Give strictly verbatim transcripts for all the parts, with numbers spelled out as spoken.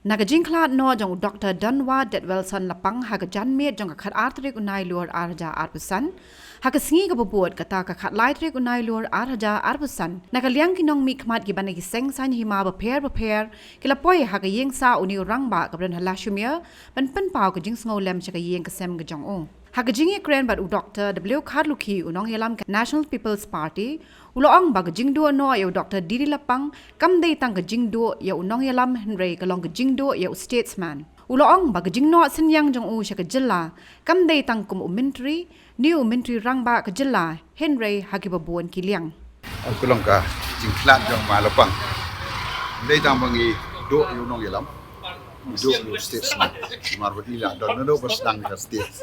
Na ka jingkhlad noh jong u Doktor Donwa Detwelson Lapang ha ka janmiet jong ka khatar tarik u Nailur arhajar arphew san, ha ka sngi kaba bud kata ka khatlai tarik u Nailur arhajar arphew san, na ka liang ki nongmihkhmat kiba na ki seng saiñ hima bapher bapher ki la poi ha ka ïing sah une u rangbah kaba don ha Lashumere ban pynpaw ka jingsngewlem sha ka ïing ka sem ka jong u. Ha ka jingïakren bad u Doktor W Kharlukhi, u nongïalam ka National People's Party, u la ong ba ka jingduh noh ïa u Doktor D D Lapang kam dei tang ka jingduh ïa u nongïalam, hynrei ka long ka jingduh ïa u statesman. U la ong ba ka jingnoh synñiang jong u sha ka jylla kam dei tang kum u myntri ne u myntri rangbah ka jylla, hynrei ha kiba bun ki liang. Ka long ka jingkhlad jong Ma Lapang. Dei tang ba ngi duh ïa u nongïalam, duh ïa u statesman. Namar ba i la don naduh ba sdang ka state.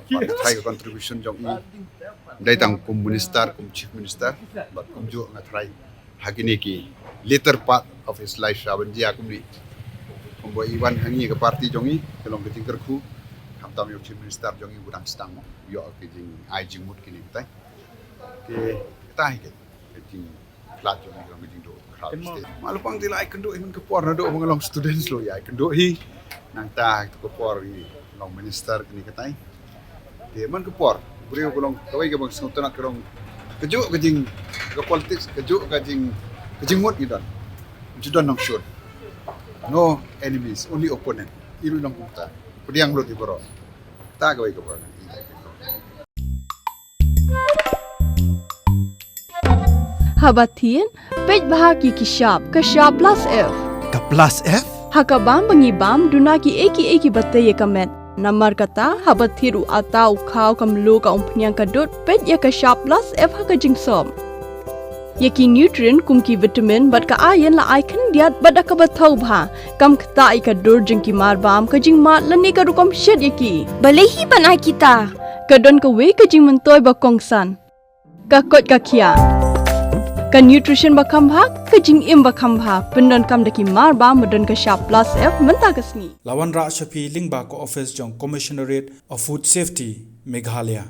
Bad nga tharai ka contribution jong i, dei tang kum minister, kum chief minister, bad kumjuh nga tharai ha kine ki later part of his life, sha ban jia kumne. Kumba i wan ha ngi ka party jong i, ka long ka jingkyrkhu. Khamtam ïa u chief minister jong i u dang sdang mo, ïoh ka jingai jingmut kine kitai. Te kata hi ka, ka jingkhlad jong i, ka long ka jingduh khraw state. Ma Lapang te la ai kynduh hi man ka por naduh ba nga long student shuh, ïa ai kynduh hi. Nangta ha ka por i long minister kine kitai. Te man ka por, briew ka long kawei kaba sngewtynnat, ka long kajuh ka jing, ka politics, kajuh ka jing, ka jingmut ngi don. Ngi don nongshun. No enemies, only opponent. I ruh long kumta. Pdiang lut i baroh. Ta kawei ka por. Haba thied, peit bha ki ki shap, ka shap plus F. Ka plus F? Ha ka bam ba ngi bam, duna kiei kiei kiba tei ïa ka met. Namar kata, haba thied u atta, u khaw, ka mluh, ka umphniang, ka dud, peit ïa ka shap plus F ha ka jingsop. Ïa ki nutrient kum ki vitamin bad ka iron la ai khyndiat bad da kaba thaw bha. Kam ktah ïa ka dur jong ki marbam, ka jingmad lane ka rukom shet ïa ki. Balei hi ban ai kita? Ka don kawei ka jingmyntoi ba kongsan. Ka koit ka khiah. Ka nutrition ba kham bha, ka jingim ba kham bha. Pyndonkam da ki marbam ba don ka shap plus F mynta ka sngi. La wanrah sha phi lyngba ka office jong Commissionerate of Food Safety, Meghalaya.